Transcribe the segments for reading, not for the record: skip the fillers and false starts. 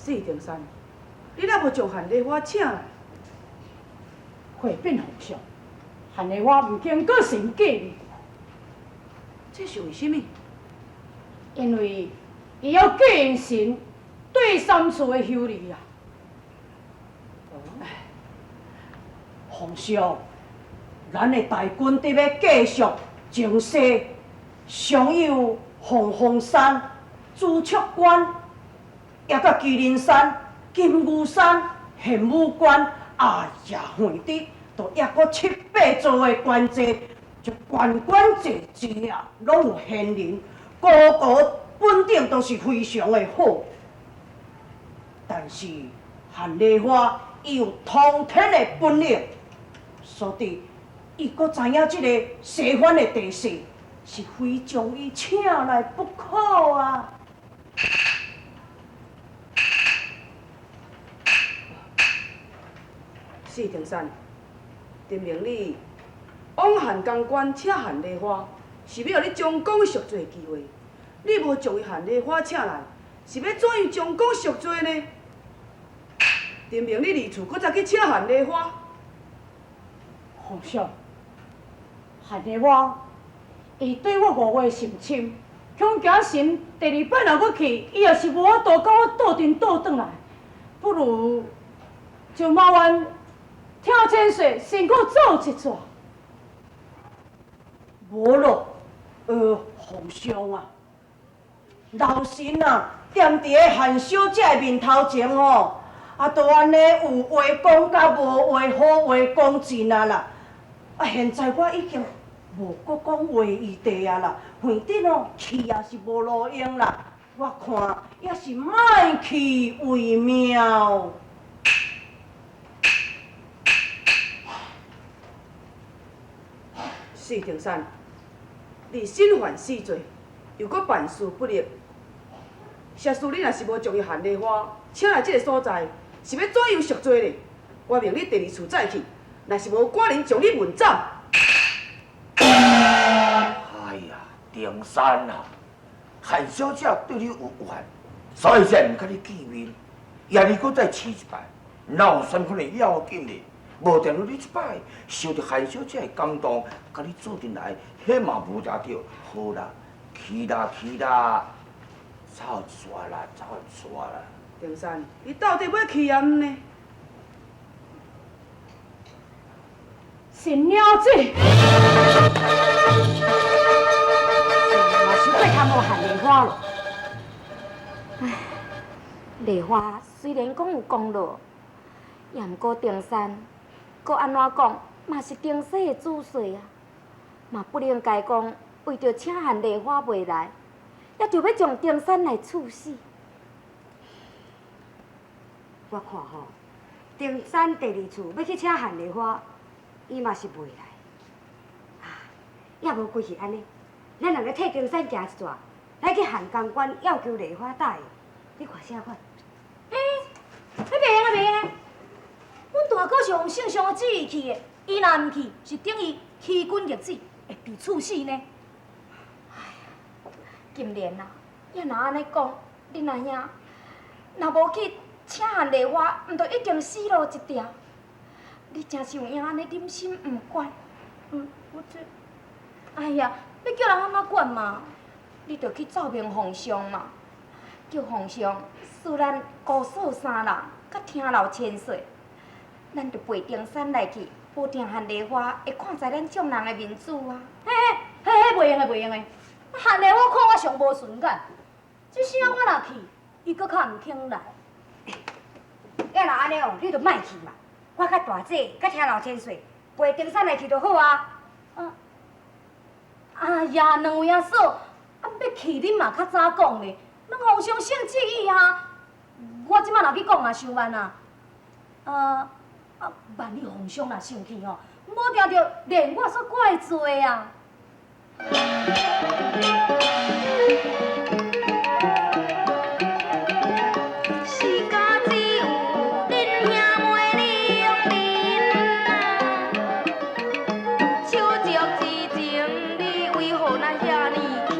四重山，你若無將韓麗花請來，回稟皇上，韓麗花毋肯閣神見面。這是為啥物？因為伊要繼承對三處的修理啊。皇上，咱的大軍得欲繼續征西，尚有鳳凰山、朱雀關，也佮麒麟山、金牛山、玄武關，啊呀，遠的都抑閣七八座的關寨，這關關濟濟啊，攏有賢人，個個本領都是非常的好。但是韓麗花伊有通天的本領，所以伊閣知影這个西番的地勢，是非將伊請來不可啊！四重山，陳明你往漢江關請韓麗花，是欲予你將功贖罪的機會。你無將伊韓麗花請來，是欲怎樣將功贖罪呢？陳明你二次閣再去請韓麗花。皇上，韓麗花，伊對我誤會甚深，恐驚神第二擺若閣去，伊也是無法度共我倒陣倒轉來，不如就麻煩聽千歲先閣走一逝。無咯，皇上啊，老臣啊，踮佇个韓小姐的面頭前吼，啊，都按呢有話講佮無話好話講盡啊啦。啊，現在我已經無閣講話餘地啊啦，反正哦去也是無路用啦。我看也是莫去為妙。四重山，你身犯死罪，又閣辦事不力，設使你若是無將伊韓麗花請來這个所在，是欲怎樣贖罪呢？我命你第二次再去，若是無，趕緊將你問斬。哎呀，丁山啊，韓小姐對你有怨，所以才毋佮你見面。抑你閣再試一擺，哪有啥款的要緊的？無定你這擺受著韓小姐的感動，共你做陣來，彼嘛無誠對。好啦，去啦去啦，走一逝啦，走一逝啦。丁山，你到底欲去抑毋呢？神了解。嘛是过较无韩丽花咯。唉，丽花雖然講有功勞，也毋過丁山，閣按怎講嘛是丁西的子婿啊，嘛不能該講為著請韓麗花袂來，也就欲將丁山來處死。我看吼，丁山第二次欲去請韓麗花，伊嘛是袂來。啊，也無規是按呢，咱兩个替丁山行一逝，來去漢江關要求麗花答應，你看啥款？欸，彼袂用啊，袂用啊！阮大哥是奉聖上的旨意去的，伊若毋去，是等於欺君逆子，會被處死呢。哎呀，金蓮啊，也若按呢講，恁阿兄若無去請韓麗花，毋就一定死路一條？你真是有影按呢忍心毋管？我這，哎呀，欲叫人按怎管嘛？你著去奏明皇上嘛，叫皇上賜咱姑嫂三人，佮聽老千歲，咱就陪丁山來去，保定韓麗花會看在咱眾人的面子啊！嘿嘿，彼袂用的，袂用的。韓麗花看我上無順眼，這聲我若去，伊閣較毋肯來。要若按呢哦，你就莫去嘛。我佮大姐、佮聽老千歲陪丁山來去就好啊。啊，哎呀，兩位阿嫂，啊，欲去恁嘛較早講咧，攏皇上聖旨意啊。我這馬若去講也傷慢啊。啊啊，萬一皇上若生氣吼，無定著連我煞怪罪啊。世間只有恁兄妹兩人啊，手足之情，你為何那遐呢輕？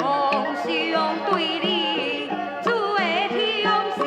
皇上對你做的疼惜，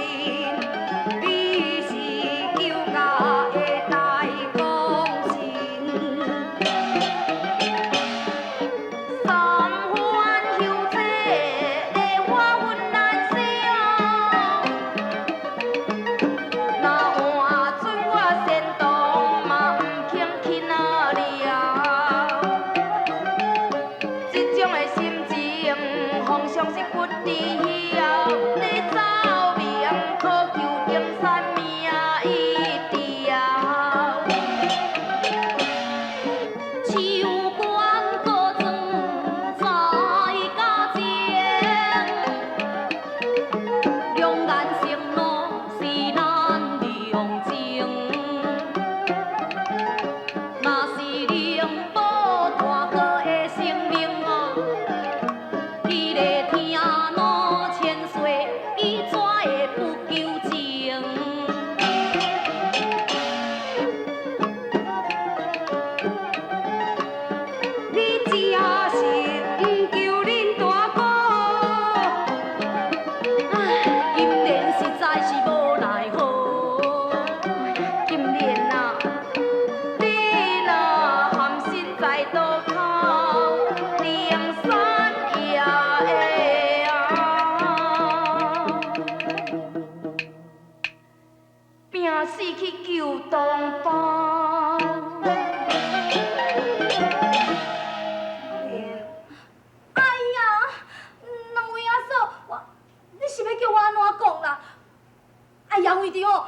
位置吼，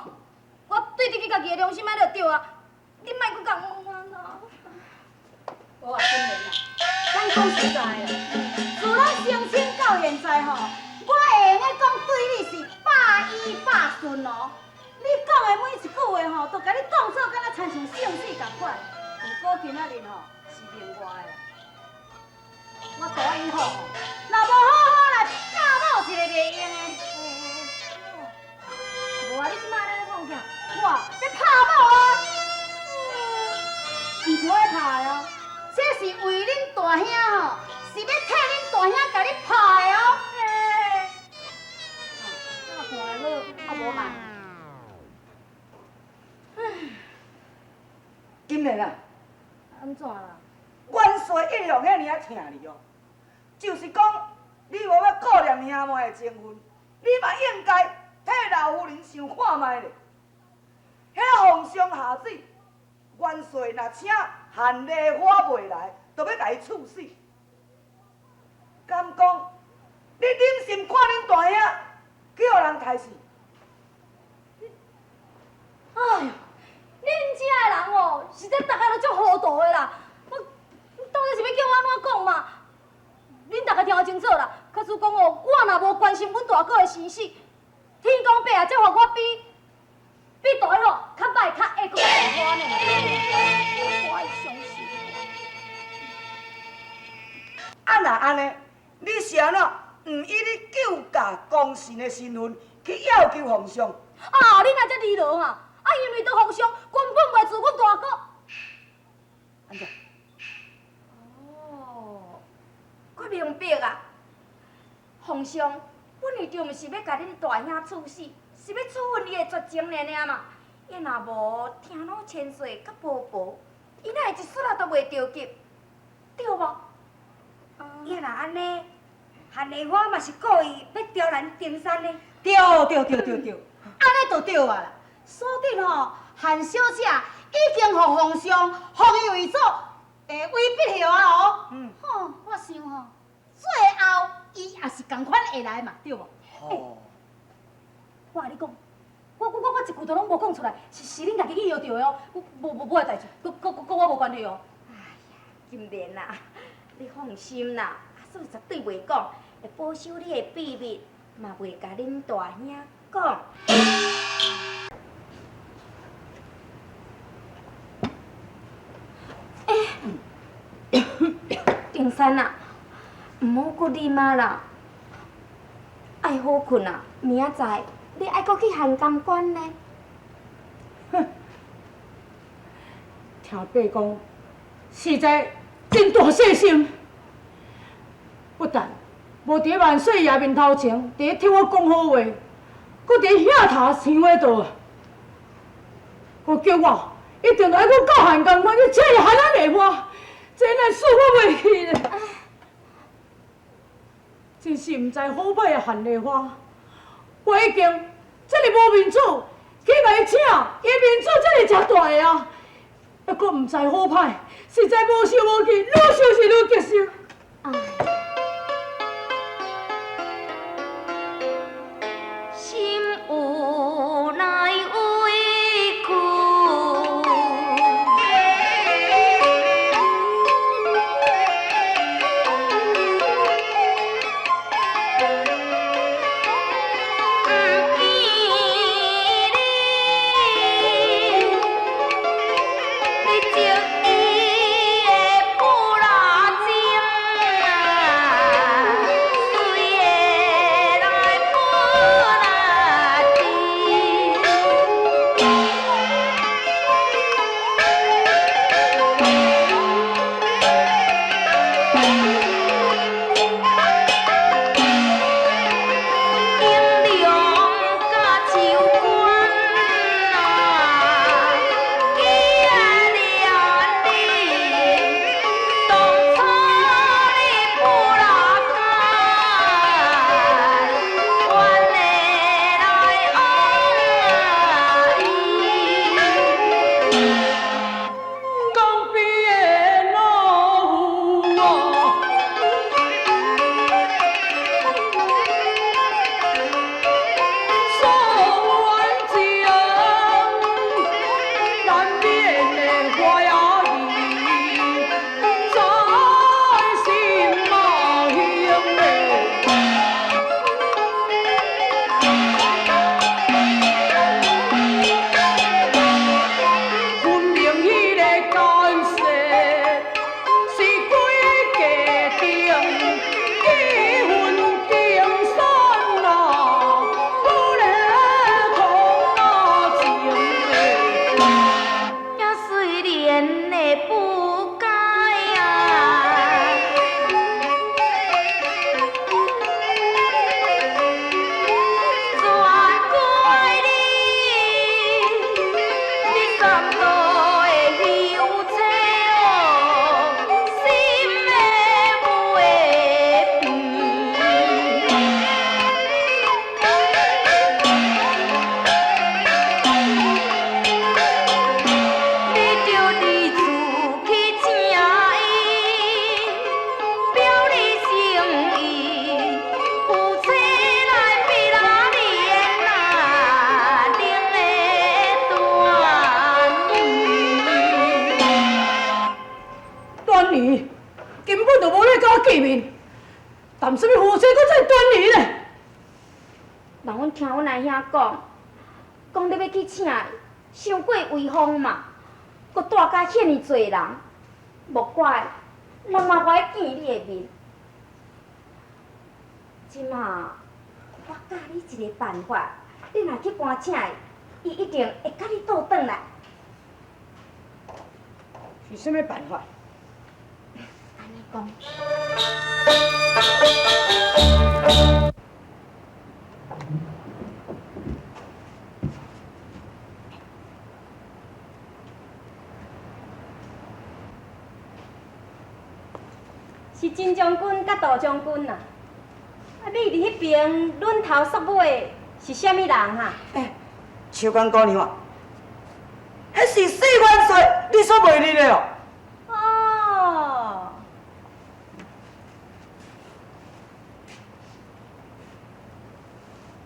我對得起家己的良心，按呢就對啊。你莫閣共我啦。無啊，金蓮啊，咱講實在的，自咱成親到現在吼，我會用得講對你是百依百順哦。你講的每一句話吼，都共你當做敢若親像聖旨仝款。毋過今仔日吼是另外的，我大伊吼，若無好好來教某一个袂用的。無啊，你這擺按呢創啥？我欲拍某啊！毋是我咧拍的哦，這是為恁大兄吼，是欲替恁大兄共你拍的哦。欸，我看會好，啊無嘛。金蓮啊，按怎啦？元帥一向遐爾仔疼你哦，就是講你無欲顧念兄妹的情分，你嘛應該替老夫人想看覓咧。彼皇上下旨，元帥若請韓麗花袂來，就欲共伊處死。敢講你忍心看恁大兄去予人刣死？哎喲，恁遮的人哦，實在逐家都足糊塗的啦！我，你到底是欲叫我按怎講嘛？恁逐家聽予清楚啦。假使講哦，我若無關心阮大哥的生死，天公伯啊，才予我比大伊吼較歹較會閣較大呢。我會相信。啊，若按呢，你是按怎毋以你救駕功臣的身份去要求皇上？啊，你若遮離羅哈？啊，因為對皇上根本袂自阮大哥。按怎？哦，我明白啊。皇上本來就毋是欲共恁大兄處死，是欲處分伊的絕情爾爾嘛。伊若無聽老千歲佮婆婆，伊哪會一絲仔都袂著急，對無？伊若按呢，韓麗花嘛是故意欲刁難丁山呢。對對對對對，按呢就對啊啦。所以吼，韓小姐已經予皇上封伊為做威逼後啊哦。嗯。吼，我想吼，最後伊也是仝款會來嘛，對無？哦。我共你講，我一句都攏無講出來，是恁家己去搖著的哦，無無我的代誌，閣我無關係哦。哎呀，金蓮啊，你放心啦，阿嫂絕對袂講，會保守你的秘密，嘛袂共恁大兄講。欸，丁山啊，毋好閣啉啊啦，愛好睏啊，明仔載你愛閣去函江關呢。哼，聽伯講，實在真大細心，不但無佇萬歲爺面頭前佇咧替我講好話，閣佇遐頭想話道，閣叫我一定愛閣到函江關去請伊韓仔麗花，這哪輸我袂去咧？真是毋知好歹的韓麗花，我已經這爾無面子去共伊請，伊面子這爾誠大的啊，猶閣毋知好歹，實在無受無氣，愈想是愈激心。心有奈委屈，毋见你，你情意的不拉情啊！人阮聽阮阿兄講，講你欲去請伊，傷過威風嘛，閣帶甲遐爾濟人，莫怪人嘛無愛見你的面。這馬我教你一個辦法，你若去搬請伊，伊一定會佮你倒轉來。是啥物辦法？按呢講。是金將軍佮杜將軍啊！啊，你佇彼邊攆頭縮尾是啥物人哈？欸，秋官姑娘啊，彼是四元帥，你所袂認的哦。哦，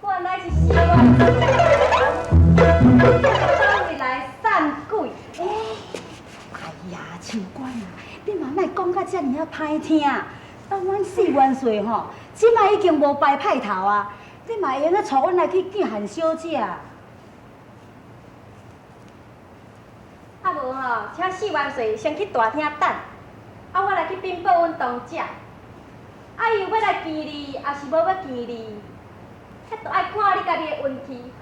原來是四元帥，佗位來散鬼？欸，哎呀，秋官啊，你嘛莫講甲遮爾仔歹聽。當阮四元帥吼，這擺已經無擺派頭啊！你嘛會用得帶阮來去見韓小姐啊？啊無吼，請四元帥先去大廳等，啊我來去稟報阮東家。啊伊有欲來見你，抑是無欲見你，彼著愛看你家己的運氣。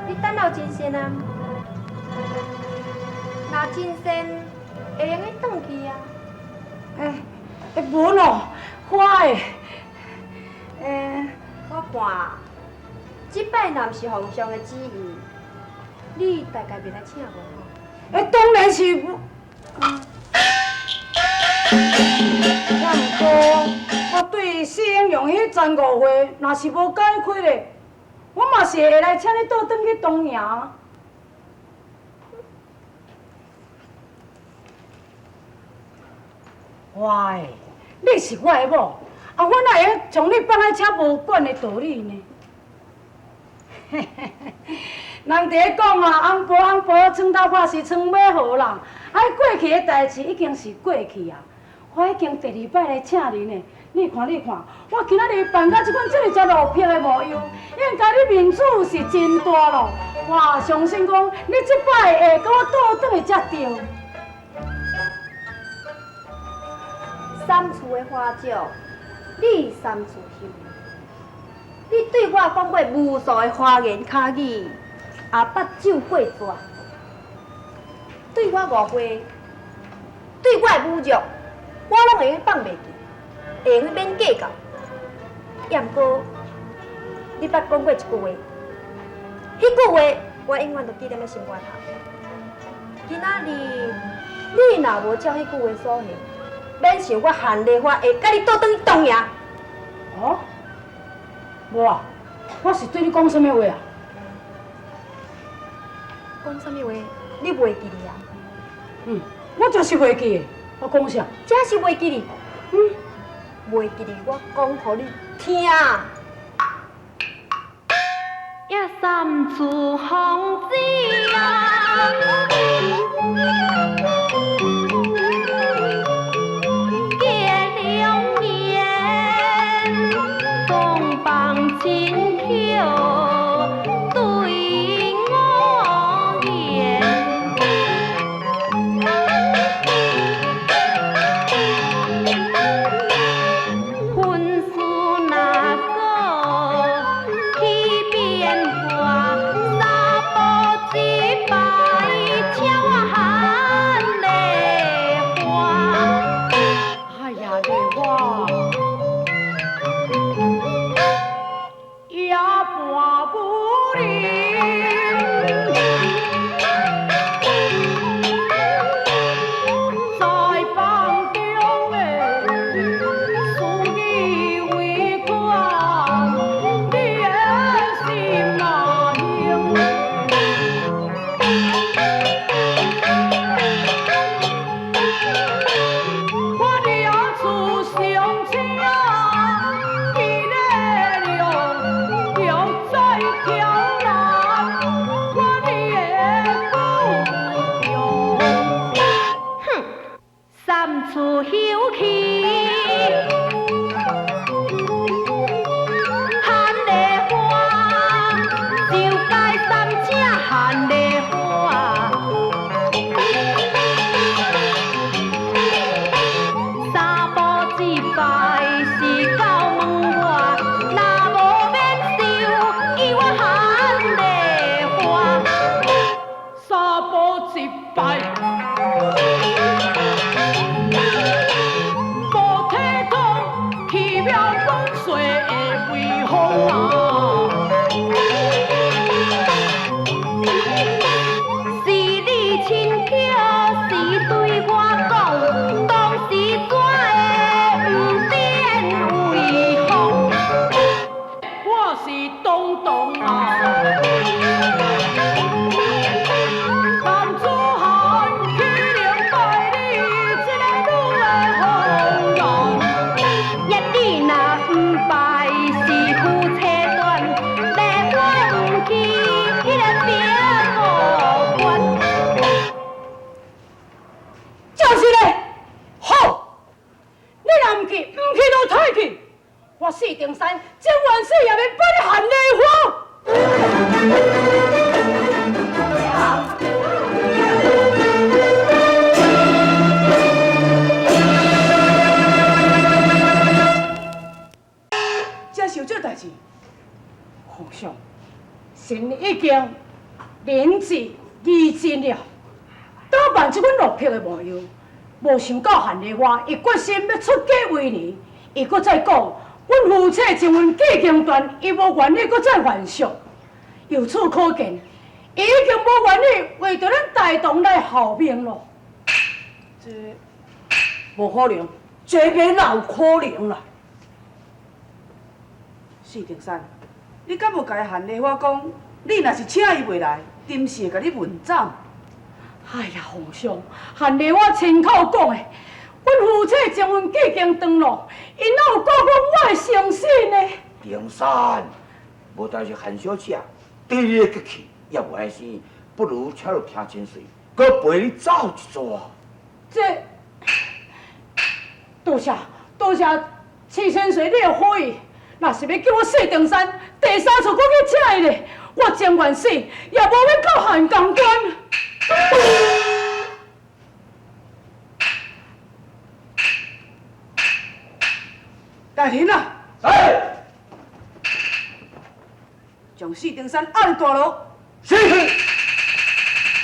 你等到真仙啊？若真仙會用得轉去啊？欸，欸，無咯，我的，欸，我看這擺若毋是皇上的旨意，你大概袂來請我吼？欸，當然是無。也毋過，我對四英雄彼層誤會，若是無解開咧，我嘛是會來請你倒轉去東營。花的，你是我的某，啊，我哪會用將你放在遮無管的道理呢？嘿嘿嘿，人佇咧講啊，翁婆翁婆，床頭拍是床尾和啦。啊，過去的代誌已經是過去啊。我已經第二擺來請恁的，你看你看，我今仔日扮甲這款這爾遮落魄的模樣，應該你面子是真大咯。我相信講，你這擺會佮我倒轉來才對。三厝的花椒，你三厝香。你對我講過無數的花言巧語，也捌咒過紙。對我誤會，對我的侮辱，我攏會用放袂記，會用免計較。也毋過，你捌講過一句話，彼句話我永遠都記踮咧心肝頭。今仔日你若無照彼句話所行，免想我韓麗花會佮你倒轉去東營。哦？無啊，我是對你講啥物話啊？講啥物話？你袂記得啊？嗯，我就是袂記得。我講啥？這是袂記得。嗯，袂記得，我講予你聽。也三處風子啊！結良緣，東方親口對我言。婚事若阁起變化，三步一擺，請我韓麗花。哎呀，麗花！是咚咚啊！男子汉起灵拜你这个女的红颜。一你若毋拜是夫妻断，丽花毋去彼个兵部关。就是咧，好，你若毋去，毋去就退去。我四定山，情愿死也欲拜你韩丽花。才想这代志，皇上，神已经仁至义尽了，打扮这款落魄的模样，无想到韩丽花伊决心欲出家为尼，伊阁再讲，阮夫妻情分已经断，伊无愿意阁再还俗。由此可见，伊已经无愿意为著咱大唐来效命咯。这无可能，这边哪有可能啦？四定山，你敢无共韩丽花讲，你若是请伊袂来，丁氏会共你问斩？哎呀，皇上，韩丽花亲口讲的，阮夫妻情分已经断咯，𪜶哪有顾阮我的诚信呢？丁山，无但是韩小姐对你的激气也无爱生，不如请入听千岁，阁陪你走一逝。这，多谢多谢，齐千岁你的好意，若是欲叫我四长山第三次阁去请伊咧，我情愿死，也无欲到汉江关。大人啊，哎，将四长山押入大牢。是。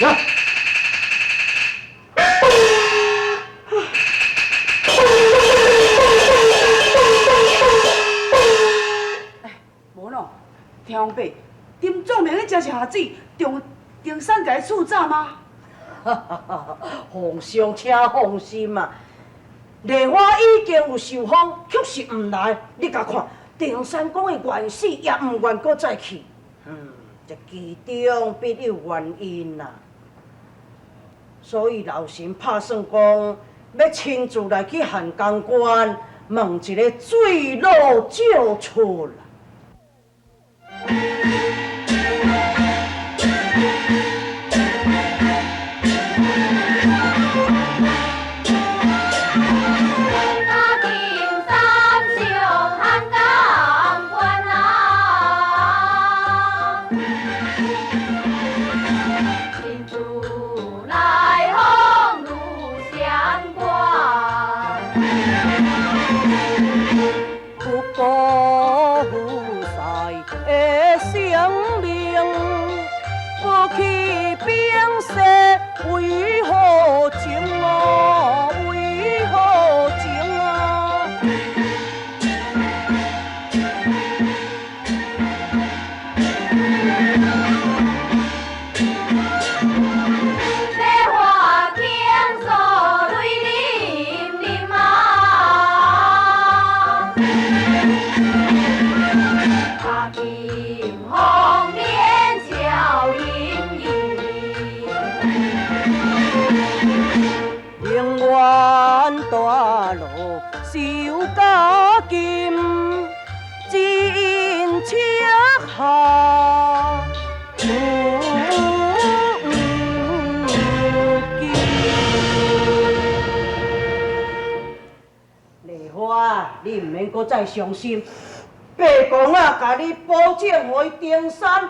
呀。哎，无喏，听王伯，丁总明彼真是下水，中丁山共伊处斩吗？皇上，请放心啊！丽花已经有受封，却是毋来。你共看，丁山讲的愿死，也毋愿阁再去。这其中必有原因啦。所以老臣拍算讲，欲亲自来去汉江关问一个水落石出啦。你毋免阁再伤心，伯公啊，共你保证，予伊登山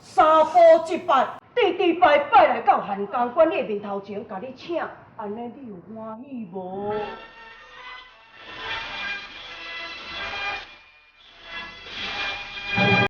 三步一拜，直直拜拜来到汉江关你的面头前，共你请，按呢你有欢喜无？